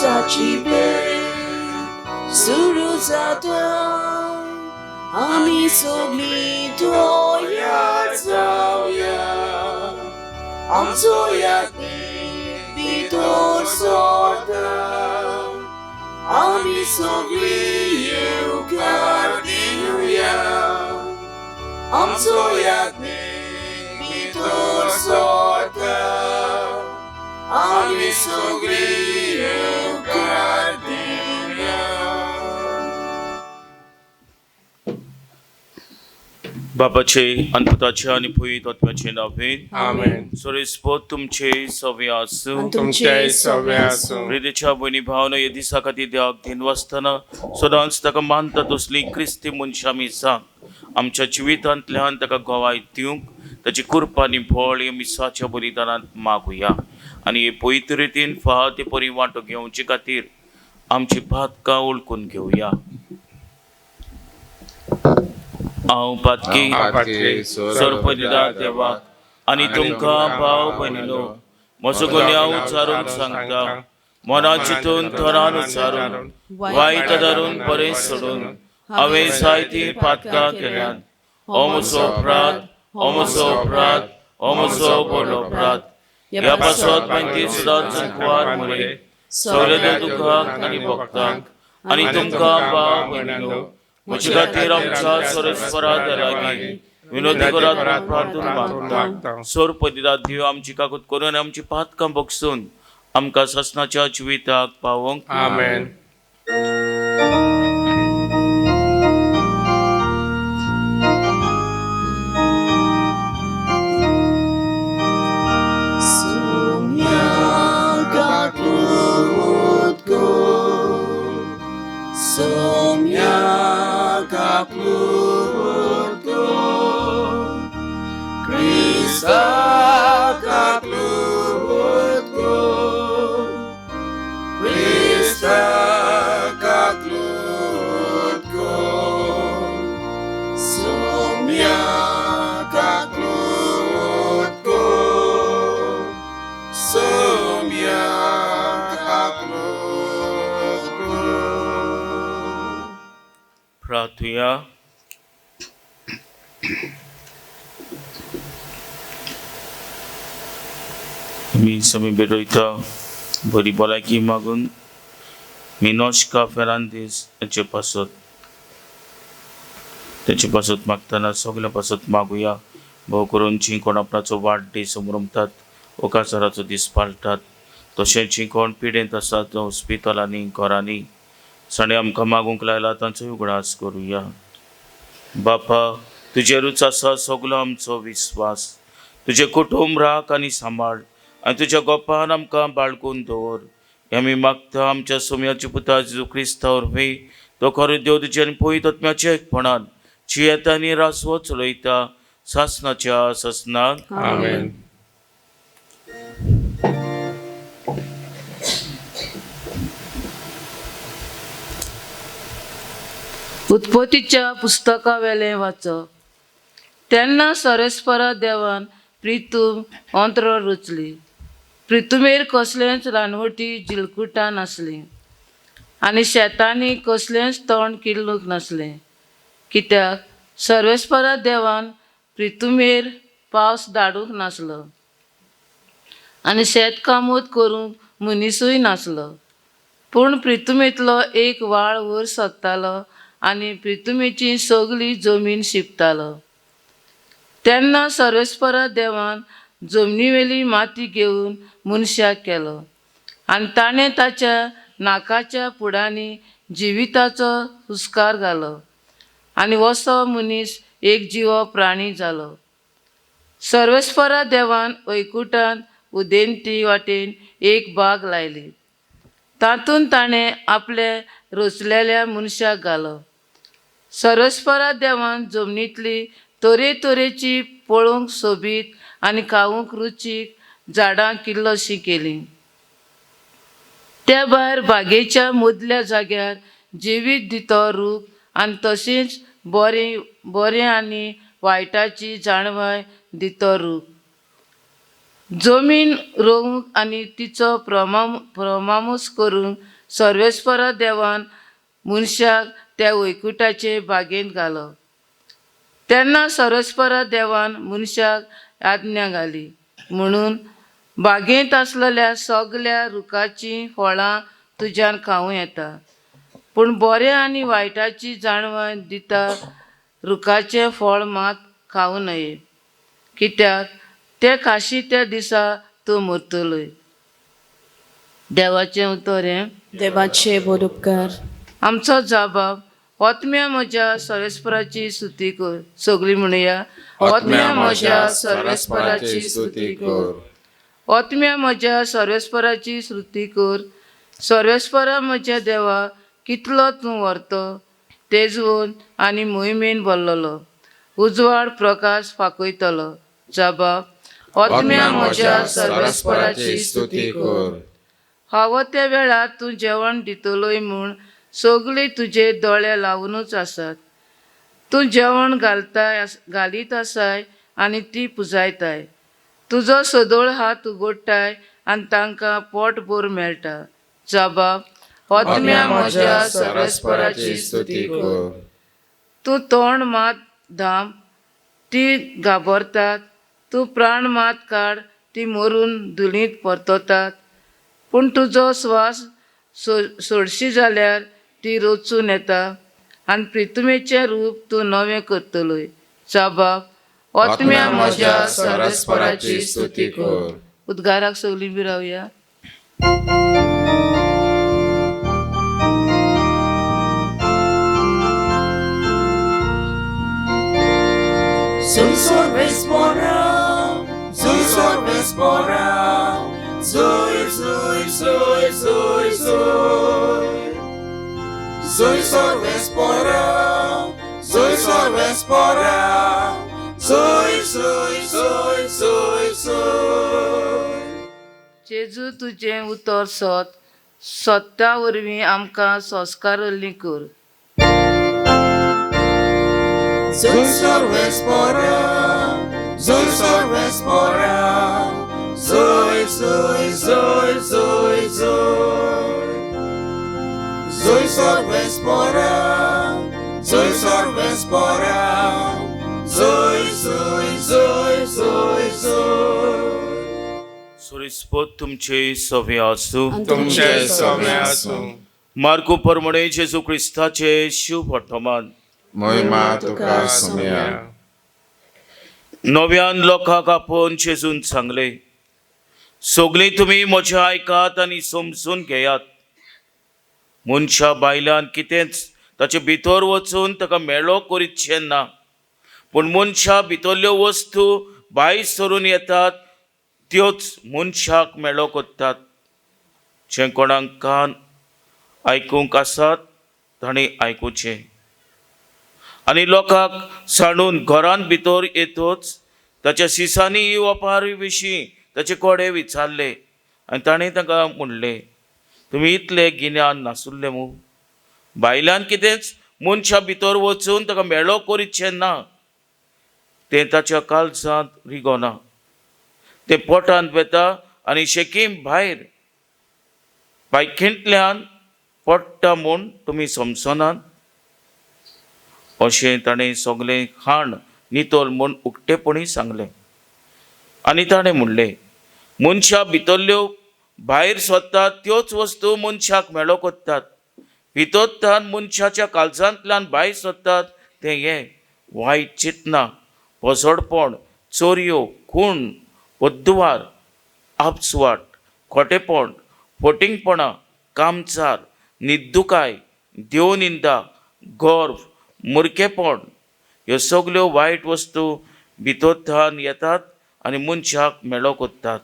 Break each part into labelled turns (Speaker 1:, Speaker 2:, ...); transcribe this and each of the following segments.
Speaker 1: मिसाची भेट सुरू जाता. आमी सगळीं तयार जावया, आमचो यादीक भितर सरता. आमी सगळीं येवकार दिवया, आमचो यादीक भितर सरता. आमी सगळीं येवकार दिवया.
Speaker 2: बापाचे आनी पुताचे आनी पवित्र आत्म्याचे नांवेन.
Speaker 3: आमेन.
Speaker 2: सोरेस्पोत तुमचे सवे आसूं.
Speaker 3: तुमचेय सवे आसूं.
Speaker 2: प्रितीच्या भयणी भावना, हे दिसा खातीर देवाक दिनवासतना सदांच ताका मानता तसली क्रिस्ती मनशां आमी जावंक, आमच्या जिवितांतल्यान ताका गवाय दिवंक ताची कृपा आनी भळ हे मिसाच्या बलिदानांत मागुया आनी हे पवित्र रितीन फाव ते परी वांटो घेवचे खातीर आमची पातकां वळखून घेवया. हांव पातकी
Speaker 3: पातकी
Speaker 2: सरपदिदा देवाक आनी तुमकां भाव भयणीनो म्हजो गुन्यांव उच्चारून सांगता. मना चिंतून थरान उच्चारून, वायट धरून बरें सोडून हांवें जायतीं पातकां केल्यात. हो म्हजो अपराध, हो म्हजो अपराध, हो म्हजो व्हडलो अपराध. ह्या पासत मागीर सुद्दां चुकवार मरे सगळ्या दुखांक आनी भक्तांक आनी तुमकां भाव भयणीनो म्हजे खातीर आमच्या सरस्वरा लागीं विनोदी करात म्हूण प्रार्थून मागता. सोरपदिदा देव आमची काकूत करून आनी आमची पातकां बगसून आमकां ससनाच्या जिविताक पावोवंक.
Speaker 3: आमेन.
Speaker 1: Sumya kaklud ko, Sumya kaklud ko, Krista kaklud ko, Krista kaklud ko, Sumya kaklud ko, Sumya kaklud ko.
Speaker 2: प्रार्थुया. मी समी भेटयता बरी भलायकी मागून मिनोश्का फेरांदीस हाचे पासत, तेचे पासत मागतना सगल्या पासत मागुया. भोव करून जीं कोण आपणाचो वाडदीस समरमतात, ओकासाराचो दीस पाळटात, तशेंच जीं कोण पिडेंत आसात हॉस्पिटलांनी, घरांनी, साणे आमकां मागूंक लायला तांचो उगडास करुया. बापा, तुजेरूच आसा सगलो आमचो विस्वास. तुजें कुटुंब राख आनी सांबाळ आनी तुज्या गोपान आमकां बाळगून दवर, हें आमी मागता आमच्या सोम्याच्या पुता जेजू क्रिस्ता वरवीं. तो खरो देव तुजे आनी पवित्र आत्म्याच्या एकपणान जियेता आनी रासवो चलयता सासनाच्या सासनाक.
Speaker 3: आमेन.
Speaker 4: उत्पत्तीच्या पुस्तकावेलें वाचप. तेन्ना सरेस्परा देवान प्रितूम अंत्र रचली. प्रितुमेर कसलेंच रानवटी जिलकुटां नासलीं आनी शेतांनी कसलेंच तण किल्लूंक नासलें, कित्याक सर्वेस्परा देवान प्रितुमेर पावस धाडूंक नासलो आनी शेतकामत करूंक मनिसूय नासलो. पूण प्रितुमेंतलो एक व्हाळ वयर सरतालो आनी प्रितुमेची सगली जमीन शिंपतालो. तेन्ना सर्वेस्परा देवान जमनीवेली माती घेवन मनशाक केलो आनी ताणें ताच्या नाकाच्या पुडांनी जिविताचो हुस्कार घालो आनी वसो मनीस एक जिवो प्राणी जालो. सर्वेस्परा देवान वैकुटान उदेंती वाटेन एक बाग लायली. तातूंत ताणें आपले रचलेल्या मनशाक घालो. सर्वेस्परा देवान जमनींतली तरेतरेची पळोवंक सोबीत आनी खावंक रुचीक झाडां किल्लोशीं केलीं. त्या भायर बागेच्या मदल्या जाग्यार जिवीत दितो रूख आनी तशेंच बरें बरें आनी वायटाची जाणवाय दितो रूख. जमीन रोवंक आनी तिचो प्रमामूस करूंक सर्वेस्परा देवान मनशाक त्या वैकुटाचे बागेंत घालो. तेन्ना सर्वेस्परा देवान मनशाक आज्ञा घाली म्हणून बागेंत आसलेल्या सगल्या रुखाचीं फळां तुज्यान खावं येता, पूण बऱ्या आनी वायटाची जाणवाय दिता रुखाचें फळ मात खावं नये, कित्याक तें खाशी त्या दिसा तूं मरतलोय. देवाचें उतर हें.
Speaker 5: देवाचे बोर उपकार.
Speaker 4: आमचो जाबाब आत्म्या म्हज्या सर्वेस्पराची स्तुती कर. सगळीं म्हणया,
Speaker 3: आत्म्या म्हज्या सर्वेस्पराची स्तुती कर.
Speaker 4: आत्म्या म्हज्या सर्वेस्पराची स्तुती कर. सर्वेस्परा म्हज्या देवा, कितलो तूं व्हरतो तेजवून आनी मोहिमेन भरलेलो, उजवाड प्रकाश फाकयतलो. जाबाब
Speaker 3: आत्म्या म्हज्या सर्वेस्पराची स्तुती कर.
Speaker 4: फावो त्या वेळार तूं जेवण दितलोय म्हूण सगळीं तुजे दोळे लावुनूच आसात. तूं जेवण घालताय घालीत आसाय आनी ती पुजायताय. तुजो सदोळ हात उगडटाय आनी तांकां पोटभर मेळटा. जाबाब
Speaker 3: आत्म्या म्हज्या सर्वेस्पराची स्तुती कर.
Speaker 4: तूं तोंड मात धांप, ती घाबरतात. तूं प्राण मात काड, ती मरून धुलींत परततात. पूण तुजो स्वास सोडशी जाल्यार ती रचून येता आनी प्रितुमेचें रूप तूं नवें करतलोय. जाबाब
Speaker 3: आत्म्या म्हज्या सर्वेस्पराची स्तुती कर.
Speaker 4: उद्गाराक सगळीं बी रावया.
Speaker 1: Zui sorvespora, zui sorvespora, zui zui zui zui zui. Zui sorvespora, zui sorvespora, zui zui zui zui zui.
Speaker 4: जेजू तुजें उतर सत, सत्ता वरवीं आमकां संस्कारल्ली कर.
Speaker 1: Zui sorvespora, zui sorvespora, zui zui zui zui zui. Zui sorvespora, zui sorvespora, zui zui zui zui zui.
Speaker 2: सुरिस्पत तुमचे सवे आसूं.
Speaker 3: तुमचे सवे आसूं.
Speaker 2: मार्को परमणे जेजू क्रिस्ताचे शुभ वर्तमान.
Speaker 3: महिमा तुका सुमया.
Speaker 2: नव्यान लोकांक आपोवन जेजून सांगले, सगळीं तुमी म्हजें आयकात आनी समजून घेयात. मनशा बायलान कितेंच ताचे भितर वचून ताका मेळो करीतशें ना, पूण मनशा भितरल्यो वस्तू भायर सरून येतात त्योच मनशाक मेळो करतात. जें कोणाक कान आयकूंक आसात ताणें आयकुचें. आनी लोकांक सांडून घरांत भितर येतच ताच्या सिसांनी ही वपारी विशीं ताचे कोडे विचारले आनी ताणें तांकां म्हणलें, तुमी इतलें गिन्यान नासुल्लें मू? बायलान कितेंच मनशा भितर वचून ताका मेळो करीतशें ना, तें ताच्या काळजांत रिगोना, तें पोटांत वेता आनी शेकीम भायर बायकेंतल्यान पडटा म्हूण तुमी समजनात. अशें ताणें सगलें खाण नितळ म्हूण उक्तेपणी सांगलें. आनी ताणें म्हणलें, मनशा भितरल्यो भायर सोदतात त्योच वस्तू मनशाक मेळो करतात. भितरल्यान मनशाच्या काळजांतल्यान भायर सोदतात तें हें वायट चिंतना, पोसडपण, चोरयो, खून, पद्दुवार, आपसुवाट, खोटेपण, फटींगपणां, कामचार, निद्दुकाय, देवनिंदा, गर्व, मुरकेपण. ह्यो सगल्यो वायट वस्तू भितरल्यान येतात आनी मनशाक मेळो करतात.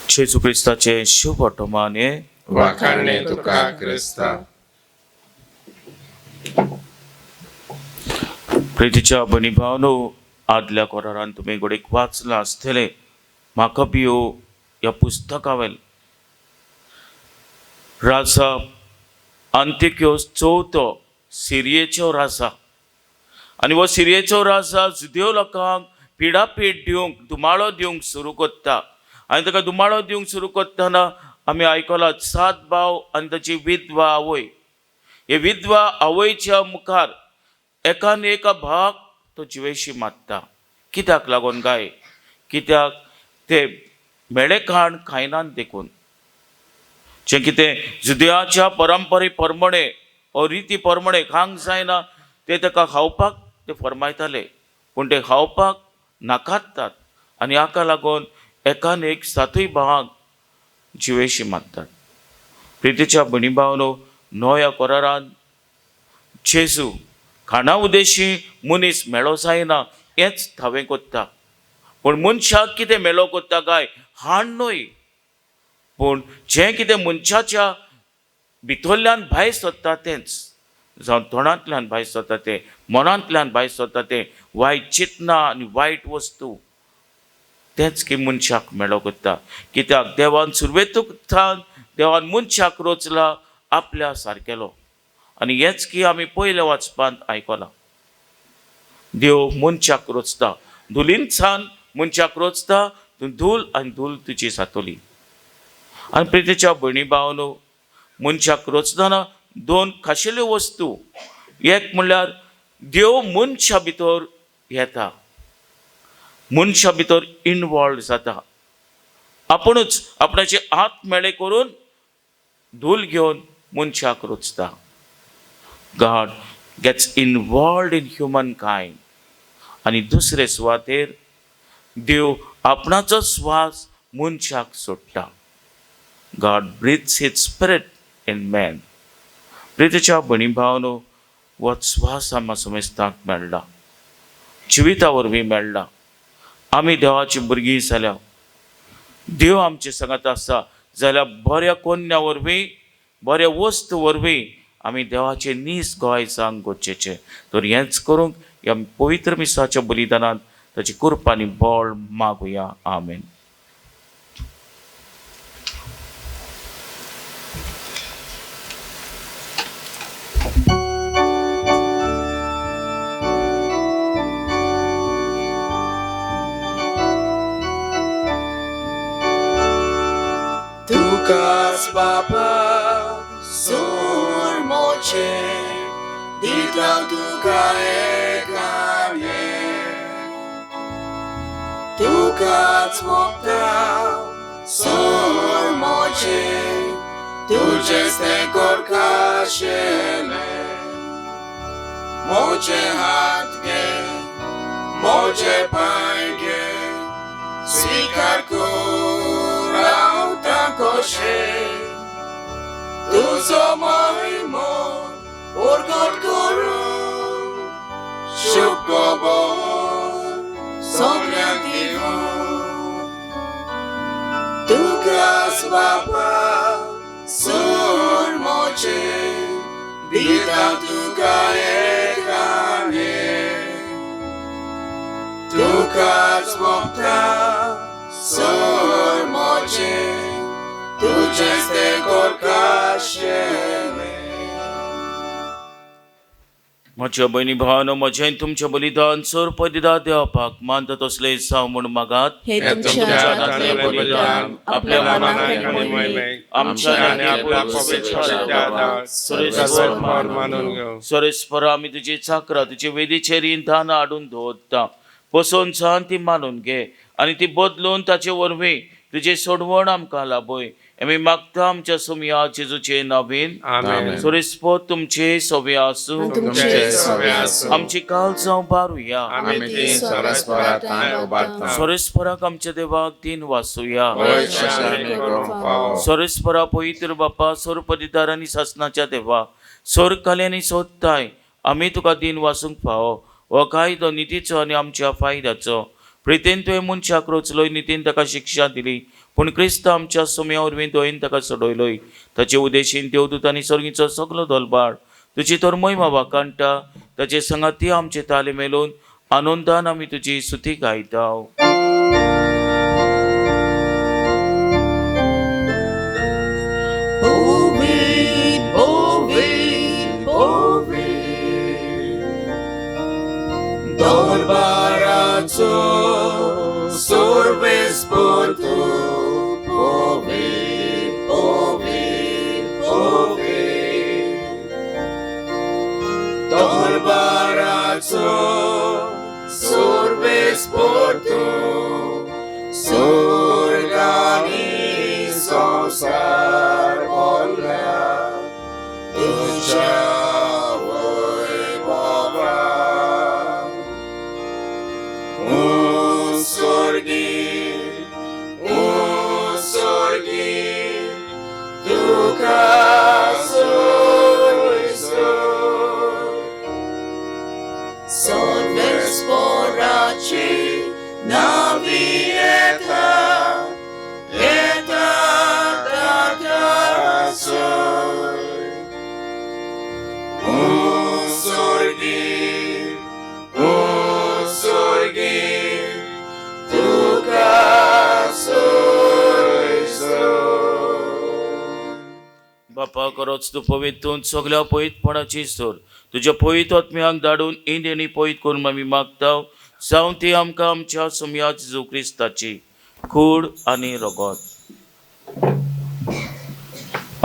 Speaker 2: जेजू क्रिस्ताचें शुभ वर्तमान हें.
Speaker 3: वाखाणणे तुका क्रिस्ता.
Speaker 2: प्रितीच्या भयणी भावनो, आदल्या कोरारान तुमी घडयेक वाचलां आसतलें म्हाका बियो ह्या पुस्तकावेल राजा अंतिक्योस चवथो सिरियेचो राजा आनी हो सिरियेचो राजा जुदेव लोकांक पिडापीड दिवंक, धुमाळो दिवंक सुरू करता. आनी ताका दुमाळो दिवंक सुरू करतना आमी आयकलां 7 भाव आनी ताची विधवा आवय. हे विधवा आवयच्या मुखार एकान एका भावाक तो जिवेशी मारता. कित्याक लागून काय? कित्याक ते मेळे खाण खायनात देखून. जें कितें जुदयाच्या परंपरे प्रमाणे ओ रिती प्रमाणे खावंक जायना ते ताका खावपाक ते फरमायताले, पूण ते खावपाक नाकारतात आनी हाका लागून एकान एक 7 भावांक जिवेशी मारतात. प्रितीच्या भयणी भावनो, नव्या करारान जेजू खाणा उदेशी मनीस मेळो जायना हेंच थावें कोत्ता, पूण मनशाक कितें मेळो कोत्ता काय हाण न्हय, पूण जें कितें मनशाच्या भितरल्यान भायर सरता तेंच, जावं तोंडांतल्यान भायर सरता तें, मनांतल्यान भायर सरता तें, वायट चिंतना आनी वायट वस्तू तेंच की मनशाक मेळो कोत्ता. कित्याक देवान सुरवेतूक थावन देवान मनशाक रोचला आपल्या सारकेलो, आनी हेंच की आमी पयल्या वाचपांत आयकलां. देव मनशाक रोचता, धुलींतसान मनशाक रोचता, तूं धूल आनी धूल तुजी जातली. आनी प्रितीच्या भयणी भावनो, मनशाक रोचतना 2 खाशेल्यो वस्तू, एक म्हणल्यार देव मनशा भितर येता, मनशा भितर इनवॉल्व जाता, आपुणूच आपणाचे हात मेळे करून धूल घेवन मनशाक रोचता. God gets involved in humankind. आनी दुसरे सुवातेर देव आपणाचो स्वास मनशाक सोडटा. God breathes his spirit in man. प्रितीच्या भयणी भावनो, हो स्वास आमकां समेस्तांक मेळ्ळा, जिविता वरवीं मेळ्ळा. आमी देवाची भुरगीं जाल्या, देव आमचे सांगात आसा जाल्यार बऱ्या कोन्या वरवीं, बऱ्या वस्तू वरवीं आमी देवाचे नीस गोवाय सांग गरजेचें. तर हेंच करूंक ह्या पवित्र मिसाच्या बलिदानांत ताची कृपा आनी बळ मागुया. आमेन.
Speaker 1: तुकाच बापा सूर मोचे दिता तुका एकाने, तुकाच मोगता सूर मोचे तुझेच तें कोरकाशेले. मोचे हात घे, मोचे पांय घे, स्वीकार कर रावता कशे, तुजो महिमो प्रगट करूं शुभ खबर सगळ्यांक दिवं. तुकाच बापा सूर मोचे दिता तुका एकाने, तुकाच मोगता सूर मोचे तुझेच तें कोरकाशेले.
Speaker 2: म्हज्या भयणी भावानो, म्हजें तुमचें बलिदान सोरपदिदा देवपाक मानता तसलें जावं म्हूण मागात.
Speaker 5: हे तुमच्या हातांतलें बलिदान आपल्या मनाक आनी मोहिमेक
Speaker 2: आमच्या आनी आपल्या पवित्र सोरेस्पर आमी तुजी चाकरां तुजे वेदीचेर दानां हाडून दवरता, पसोवन सान ती मानून घे आनी ती बदलून ताचे वरवीं तुजें सोडवण आमकां लाभय. आमी मागता आमच्या सुमया जेजूचे नावीन. सोरेस्पर तुमचे सवे आसूं, आमची काल जावं बारुया. सोरेस्पराक आमच्या देवाक दिन वासुया. सोरेस्परा पवित्र बापा, सोरपदिदार आनी सासनाच्या देवा, सोरकाले आनी सोदताय आमी तुका दिन वासूंक फावो. हो कायदो नितीचो आनी आमच्या फायद्याचो. प्रितीन तुवें मनशाक रोचलोय, नितीन ताका शिक्षा दिली, पूण क्रिस्त आमच्या सुम्या वरवीं दोयेन ताका सोडयलोय. ताचे उदेशीन देवदूत आनी सर्गीचो सगलो दोलबाळ तुजी तर महिमा वाखाणटा. ताचे संगाती आमचे ताले मेलोवन आनंदान आमी तुजी स्तुती गायता.
Speaker 1: दरबाराचो सोर्वेस्पोर तूं, क्रिस्ताचो सोर्वेस्पोर तूं सोर्गानी संवसार भरला तुज्या वैभवान. उत्सर्गी उत्सर्गी तुका सोयसो सोर्वेस्पोराची नावी येता येता ताका सोय. उत्सर्गी उत्सर्गी तुका सोयसो.
Speaker 2: बापा खरोच तूं पवित्र सगल्या पवित्रपणाची सोर तुज्या पवित्र आत्म्याक धाडून इंडियनी पवित्र करून आमी मागता जावं ती आमकां आमच्या सोमया जेजू क्रिस्ताची कूड आनी रगत.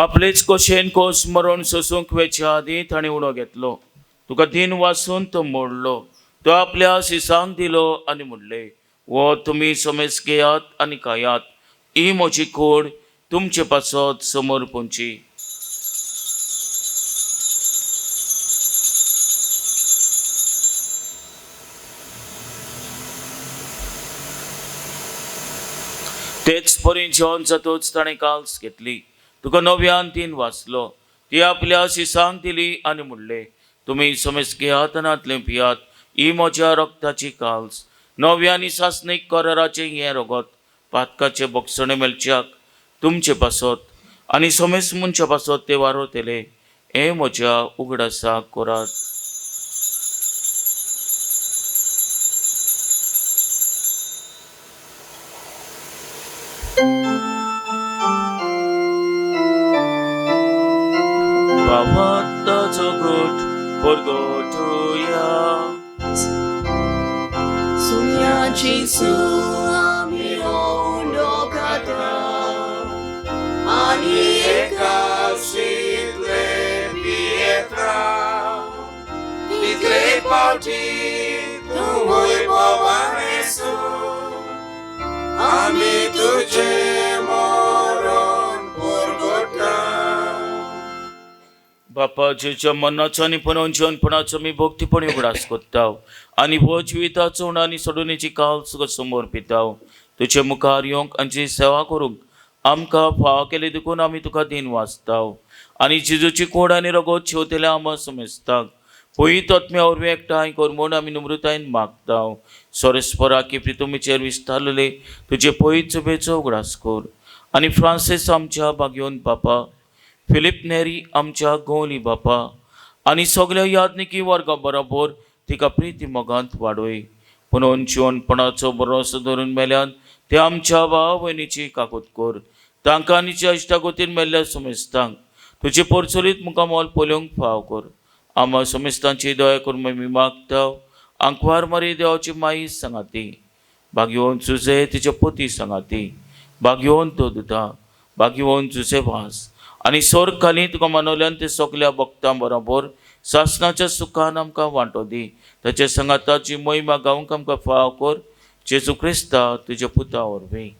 Speaker 2: आपलेच कशेन कोस मरण सोसूंक वेच्या आदीं ताणें उणो घेतलो, तुका दिन वासून तो मोडलो, तो आपल्या सिसांक दिलो आनी म्हणलें, हो तुमी समेज घेयात आनी खायात, ही म्हजी कूड तुमचे पासत समोर पोंची. तेच परी जेवण जातूच ताणें काल्स घेतली, तुका नव्यान तीन वाचलो, ती आपल्या सिसांक दिली आनी म्हणलें, तुमी समेज घेयात आनी हातलें पियात, ही म्हज्या रक्ताची काल्स, नव्या आनी सासणीक कराराचें हें रगत पातकाचें बक्षणें मेळच्याक तुमचे पासत आनी समेज मनशा पासत तें वारवतले, हें म्हज्या उगडासाक करात. भावार्थाचो घोट परगटुया.
Speaker 1: सोमया जेजू आमी उंडो खाता आनी एकाशींतले पियेता, तितले फावटी तूं वैभवान येसू आमी तुजें मरण पुरगोटा.
Speaker 2: बापा जेच्या मनाचो आनी पुनोवन जिवनपणाचो आमी भक्तीपणी उगडास करता आनी हो जिविताचो उणो आनी सोडूनेची काल तुका समोर पिता, तुजे मुखार येवंक आनी तुजी सेवा करूंक आमकां फावो केली देखून आमी तुका दिन वाचता आनी जेजूची कोड आनी रगत शेवतेल्या आमकां समेजता पयत आत्म्या वरवीं एकठांय कर म्हूण आमी नम्रतायेन मागता. सोरेस्परा की प्रितुमीचेर विस्तारलेले तुजे पयत चुबेचो उगडास कर आनी फ्रांसीस आमच्या बागयोन बापा, फिलीप नेरी आमच्या गोवली बापा आनी सगल्या यादनिकी वर्गा बरोबर तिका प्रिती मोगांत वाडय. पुनोन जिवनपणाचो बरोसो धरून मेल्यान ते आमच्या भाव भयणीची काकूत कर, तांकां आनी इश्टागतीन मेल्ल्या समेस्तांक तुजे परचलीत मुखामोल पळोवंक फाव कर. आमा समेस्तांची दया करून आमी मागता. आंकवार मारी देवाची माई सांगाती, भाग्यवंत जुजे तिचे पती सांगाती, भाग्यवंत दुता, भाग्यवंत जुजे वास आनी सोर खाली तुका मनवल्यान ते सगल्या भक्तां बरोबर सासणाच्या सुखान आमकां वांटो दी. ताचे सांगाताची महिमा गावंक आमकां फाव कर, जेजू क्रिस्ता तुज्या पुता वरवीं.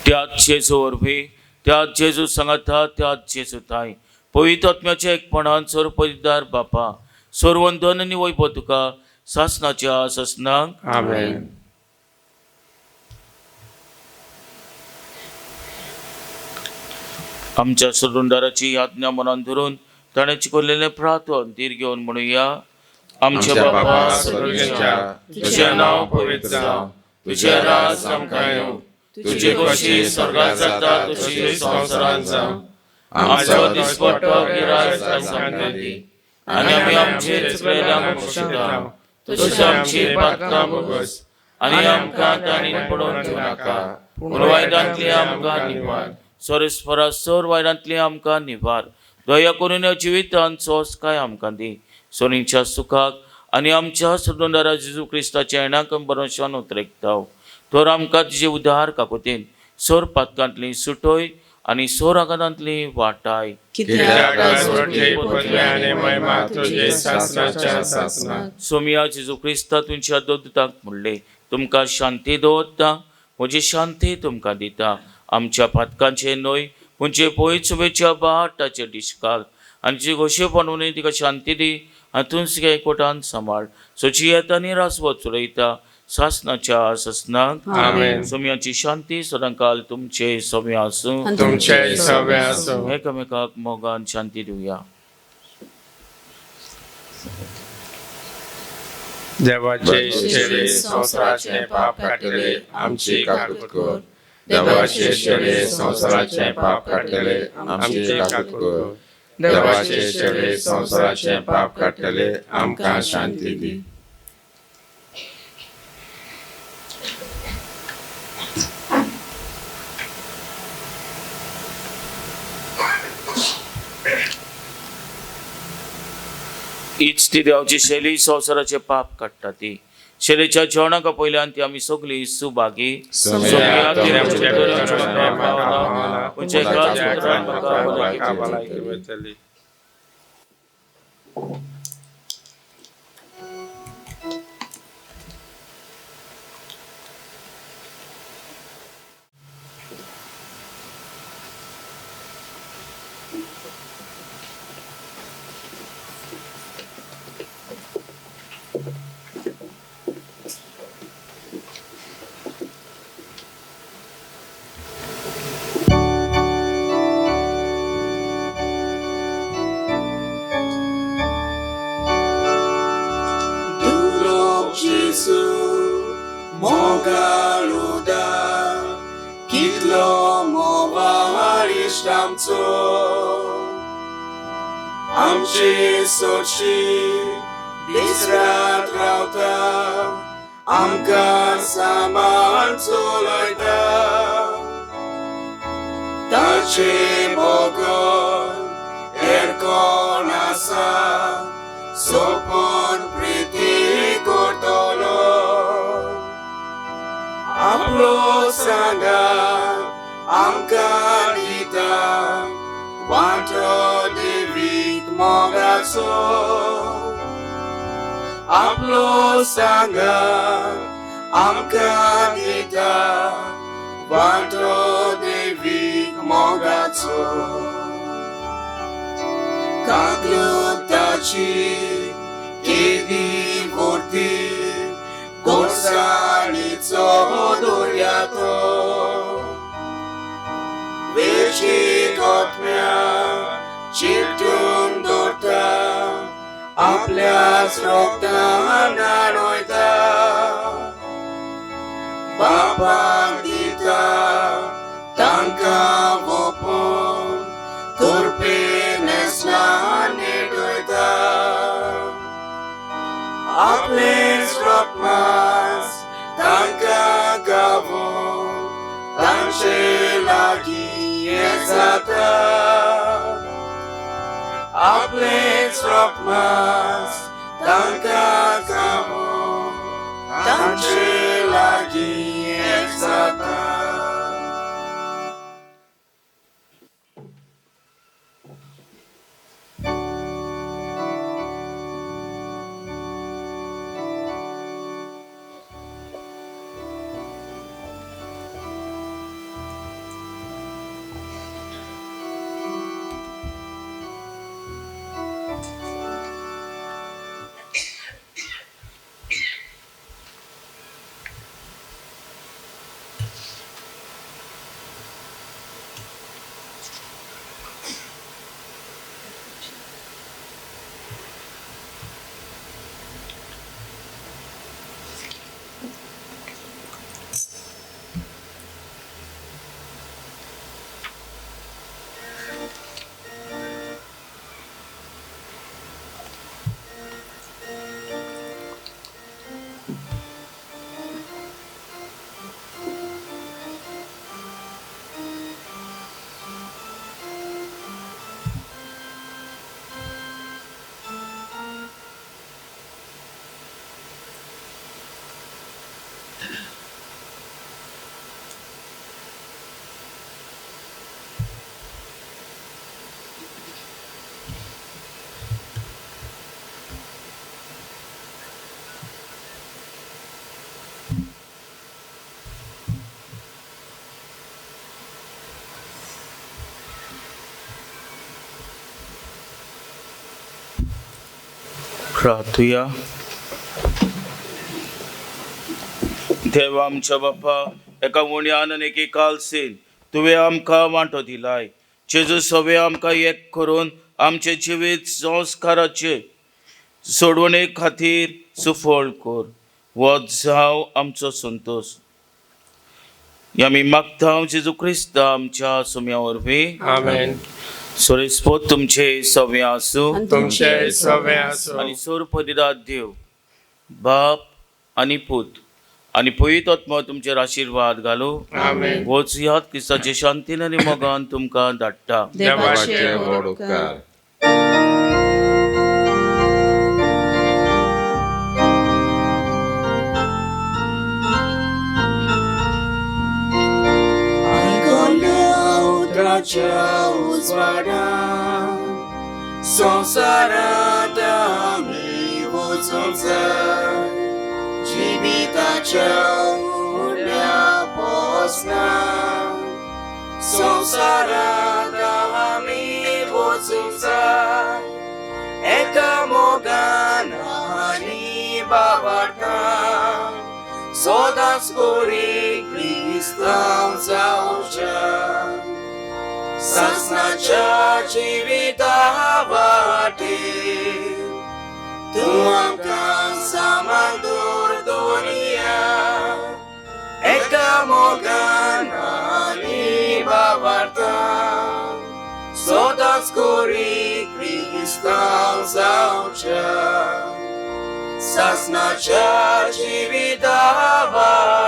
Speaker 2: त्याच जेजू वरवीं, त्याच जेजू सांगाता, त्याच जेजू ताय पवित्र आत्म्याच्या एकपणान सर्वपरिदार बापा सर्वंदन आनी वैभव तुका सासणाच्या सासणाक.
Speaker 3: आमेन.
Speaker 2: आमच्या सोडूनदाराची आज्ञा मनान धरून ताणें चिकवलेलें प्रार्थन धीर घेवन म्हणुया. आमच्या बापा
Speaker 3: स्वर्गाच्या, तुझें नांव पवित्र जावं, तुझें राज आमकां येवं, तुजी खोशी स्वर्गात जाता तशी संवसारांत जावं. आमचो दिसपट्टो गिरास आयज आमकां दी
Speaker 2: आनी आमी आमचे चुकलेल्यांक बक्षिता, तशीं आमची पातकां भोगस आनी आमकां ताणीन पडोवन दिवं नाका, पूण वायटांतली आमकां निवार. सोरेस्परा सर वायटांतली आमकां निवार. दया करून ह्या जिवितांत सोंसकाय आमकां दी, सोनीच्या सुखाक आनी आमच्या सोडूनदारा जेजू क्रिस्ताच्या येणाक बरोशान उतरेकता. तर आमकां तुजे उदार काकोतीन सोर पातकांतली सुटोय आनी सोरागांतली वाटाय.
Speaker 3: कित्याक राजवटी, पदवी आनी महिमा तुजी सासणाच्या सासणाक.
Speaker 2: सोमिया जेजू क्रिस्ता तुमच्या दोतांक म्हणले, तुमकां शांती दवरता, म्हजी शांती तुमकां दिता. आमच्या पातकांचे न्हय पूण जे पयचुबेच्या बाटाचे डिस्काल आनी जी गोशेपण न्हय तिका शांती दी आनी तुमच्या एकवटान सांबाळ. सोची येता आनी रासवत चलयता सासनाच्या सासनाक.
Speaker 3: आमेन.
Speaker 2: सोम्याची शांती सदांकाल तुमचे सोम्या आसूं.
Speaker 3: तुमचे सगळे आसूं.
Speaker 2: एकामेकाक मोगान शांती दिवया.
Speaker 3: देवाचे शेळी संवसाराचे पाप काडटले, आमची काकूत कर. देवाचे शेळी संवसाराचे पाप काडटले, आमची काकूत कर. देवाचे शेळी संवसाराचे पाप काडटले, आमकां शांती दी.
Speaker 2: हीच ती देवाची शैली संवसाराचे पाप काडटा. ती शैलीच्या जेवणाक पयल्यान ती आमी सगळी सुभागी.
Speaker 3: सोम्या,
Speaker 2: तुमच्या
Speaker 1: Dulo Gesù, mogaluda, kitlo movaristamzo. Amche sochi, disrat rauta, amka saman soloita. Tache bogol, erkon asa, sopon priti kortolo. Aplo sanga, amka dita, wanto devik mogaso. Aplo sanga, amka dita, wanto devik mogaso. Kaklutachi, kedi vorti, gorsalico doriato. Vechi kotmea, chirtun dorta, apleas rokta nanoita. Bapandita, tanka vopon, turpines lanidoita. Aples rokmas, tanka gavon, tanche lagi ezata. Aples rokmas, tanka gavon, tanche lagi ezata.
Speaker 2: प्रार्थुया. देवा आमच्या बापा, एका उण्यान आनी एके कालसेन तुवें आमकां वांटो दिलाय. जेजू सगळें आमकां एक करून आमचे जिवीत संस्काराचे सोडवणे खातीर सुफळ कर. हो जावं आमचो संतोश. आमी मागता जेजू क्रिस्त आमच्या सुम्या वरवीं.
Speaker 5: आमेन.
Speaker 2: सोरेस्पोत तुमचे सव्या आसूं.
Speaker 5: तुमचे सवे आसूं.
Speaker 2: आनी सोर परिरात देव बाप आनी पूत आनी पवित्र आत्मो तुमचेर आशिर्वाद घालू.
Speaker 5: आमेन.
Speaker 2: वचयात क्रिस्ताचे शांतीन आनी मोगान तुमकां धाडटा.
Speaker 3: देवाचे व्हड उपकार.
Speaker 1: आयकल्या उतराच्या उजवाडान संवसारांत आमी वचूंक जाय, जिविताच्या उण्या पोसना. संवसारांत आमी वचूंक जाय, एका मोगान आनी बाबार्थान, सदांच कोरी क्रिस्तांव जावच्या सासणाच्या जिविता वाटेर. तूं आमकां सामान दूर दोनिया, एका मोगान आनी बाबार्थान, सदांच कोरी क्रिस्तांव जावच्या सासणाच्या जिविता वाटेर.